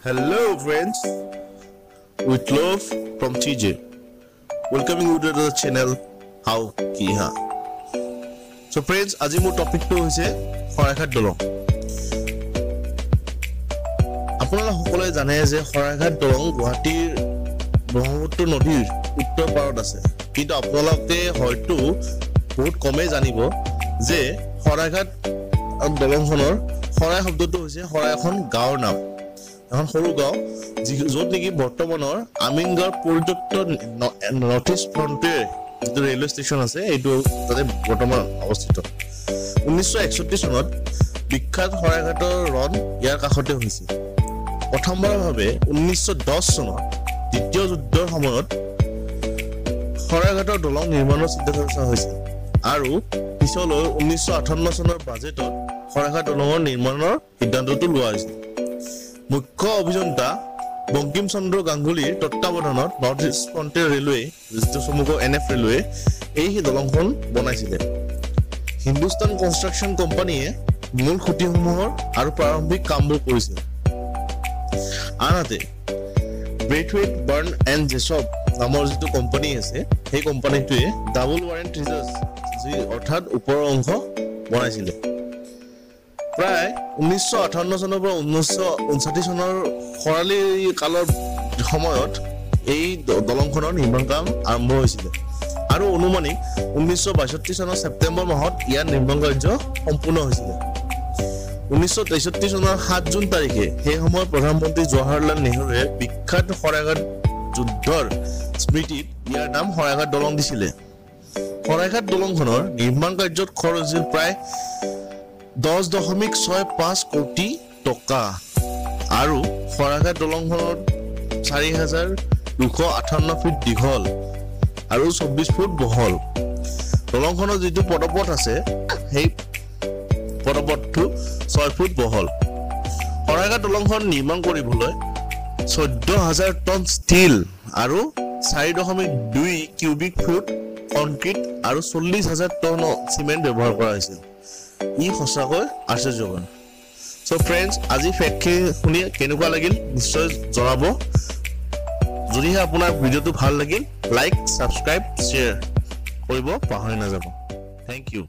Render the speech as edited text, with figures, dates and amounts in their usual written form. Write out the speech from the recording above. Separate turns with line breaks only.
Hello friends, with love from TJ, welcoming you to the channel How Ki Ha. So friends, আজি মোৰ টপিকটো হৈছে শৰাইঘাট দলং। আপোনালোক সকলোৱে জানে যে শৰাইঘাট দলং গুৱাহাটীৰ ব্ৰহ্মপুত্ৰ নদীৰ উত্তৰ পাৰত আছে, কিন্তু আপোনালোকে হয়তো বহুত কমেই জানিব যে শৰাইঘাট দলংখনৰ শৰাই শব্দটো হৈছে শৰাই এখন গাঁৱৰ নাম, এখন সৰু গাঁও য'ত নেকি বৰ্তমানৰ আমিনগাঁৱৰ পৰিত্যক্ত নৰ্থ ইষ্ট ফ্ৰণ্টিয়াৰ যিটো ৰেলৱে ষ্টেচন আছে, এইটো তাতে বৰ্তমান অৱস্থিত। 1961 চনত বিখ্যাত শৰাইঘাটৰ ৰণ ইয়াৰ কাষতে হৈছিল। প্ৰথমবাৰৰ বাবে 1910 চনত দ্বিতীয় যুদ্ধৰ সময়ত শৰাইঘাটৰ দলং নিৰ্মাণৰ চিন্তা চৰ্চা হৈছিল আৰু পিছলৈ 1958 চনৰ বাজেটত শৰাইঘাট দলঙৰ নিৰ্মাণৰ সিদ্ধান্তটো লোৱা হৈছিল। মুখ্য অভিযন্তা বংকিম চন্দ্ৰ গাংগুলীৰ তত্বাৱধানত নৰ্থ ইষ্ট ফ্ৰণ্টিয়াৰ ৰেলৱে, যিটো চমুকৈ এন এফ ৰেলৱে, এই দলংখন বনাইছিলে। হিন্দুস্তান কনষ্ট্ৰাকশ্যন কোম্পানীয়ে মূল খুঁটিসমূহৰ আৰু প্ৰাৰম্ভিক কামবোৰ কৰিছিল। আনহাতে ব্ৰেথৱেট বাৰ্ণ এণ্ড জেছব নামৰ যিটো কোম্পানী আছে, সেই কোম্পানীটোৱে ডাবল ৱাৰেণ্ট ৰিজাৰ্ভ যি অৰ্থাৎ ওপৰৰ অংশ বনাইছিলে। প্ৰায় 1958 চনৰ পৰা 1959 চনৰ খৰালি কালৰ সময়ত এই দলংখনৰ নিৰ্মাণ কাম আৰম্ভ হৈছিলে আৰু অনুমানিক 1962 চনৰ ছেপ্টেম্বৰ মাহত ইয়াৰ নিৰ্মাণ কাৰ্য সম্পূৰ্ণ হৈছিলে। 1963 চনৰ 7 জুন তাৰিখে সেই সময়ত প্ৰধানমন্ত্ৰী জৱাহৰলাল নেহৰুৱে বিখ্যাত শৰাইঘাট যুদ্ধৰ স্মৃতিত ইয়াৰ নাম শৰাইঘাট দলং দিছিলে। শৰাইঘাট দলংখনৰ নিৰ্মাণ কাৰ্যত খৰচ হৈছিল প্ৰায় 10.65 কোটি টকা আৰু শৰাইঘাট দলংখনত 4258 ফুট দীঘল আৰু 24 ফুট বহল। দলংখনৰ যিটো পদপথ আছে, সেই পদপথটো 6 ফুট বহল। শৰাইঘাট দলংখন নিৰ্মাণ কৰিবলৈ 14,000 টন ষ্টীল আৰু 4.2 কিউবিক ফুট কনক্ৰিট আৰু 40,000 টন চিমেণ্ট ব্যৱহাৰ কৰা হৈছিল। ই সঁচাকৈ আশ্চৰ্যজনক। চ' ফ্ৰেণ্ডছ, আজি ফেক্টখিনি শুনি কেনেকুৱা লাগিল নিশ্চয় জনাব। যদিহে আপোনাৰ ভিডিঅ'টো ভাল লাগিল, লাইক, ছাবস্ক্ৰাইব, শ্বেয়াৰ কৰিব পাহৰি নাযাব। Thank you.